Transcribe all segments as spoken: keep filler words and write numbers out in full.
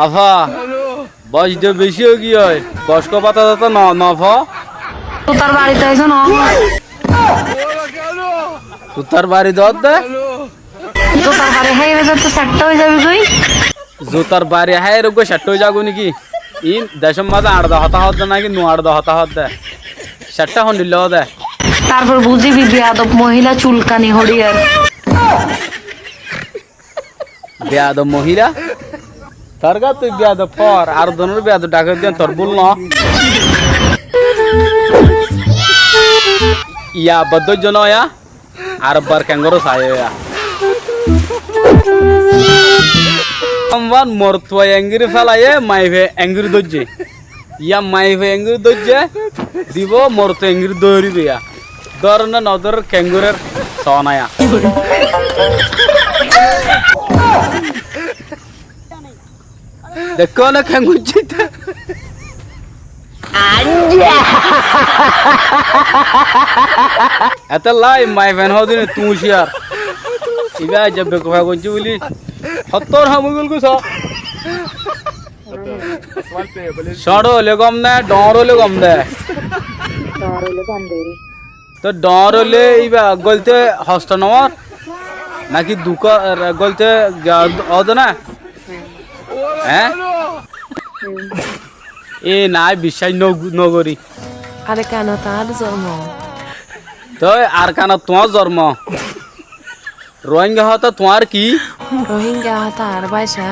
Afá, boc de beci ói giyói, boc kó báta táta no, no fo? Tutar bari to aizó no. Tutar bari dódde? Zutar bari háiye to satta ói zabi goi. Zutar bari háiye goi satta ói zagói niki? Iín decór mazé añçde hotá hoódde náki nuañçde hotá hoódde? Satta hondilla hoóde. Tarfor buzibi beyadob mohila culkani hoçiyar. Beyadob mohila? Tor gá tui beyadob hoór, ar zonor beyadob dhaki diyan tor búl no. Iya, abbar dóijjo no ya? Ar abbar kengóro saiyó ya? Amban morotfuaye enggíri félaiye, maiyafuaye enggíri dóijje. Iya maiyafuaye enggíri dóijje, dibou morotfuaye enggíri dóribo ya. Dórer né nodórer kengórer soóna ya. Deikkó né kengór cíte. Etólla maiyafuain hoódine tuñí cíyar. Ibá aijja bekufai goijjé buli. Hottór ham óigol goi soó. Cóñço óile gom né, dhoóñr óile gom né? Dhoóñr óile gom dé. Toi dhoóñr óile íba góilte hosto no ór? Náki duk ór, góilte giya óde ná? Eé? Eé nái, biccác nó-, nógorí. Arkanot añár zormo. Toi Arkanot tuáñr zormo. Ruáinga hotá tuáñr ki? Ruáinga hotá añár báca.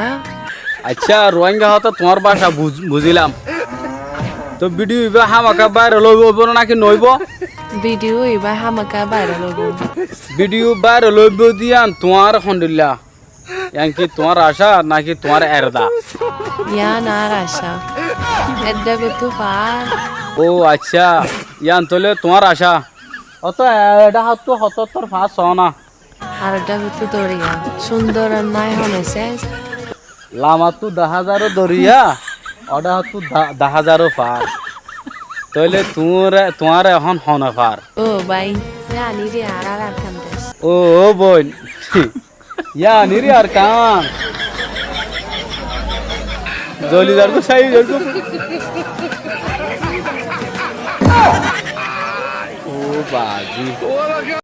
Accá, Ruáinga hotá tuáñr báca, buz-, buzílam. Toi bídiyo ibá hámaka báiral óibo, óibo né náki noóibo? Bídiyo ibá hámaka báiral óibo. Bídiyo báiral óibo de yían tuáñr hondilla? Yían ki tuáñr acá náki tuáñr erda? Yían añár acá. Edde gottú faár. Ó accá, yían tóile tuáñr acá. Óto eçé háttú hotó tor faár soóna. Ar eçé háttú doriya. Cúndor ar nái hone cés. Lamattú daházaró doriya, eçé háttú da-, daházaró faár. Tóile tuáñre, tuáñre ehón hone faár? Ó bái, yían aníre añárar Arkan des. Ó, ó boin, yían aníre Arkan. Zoli zargói, sai zargói. Ó bazi.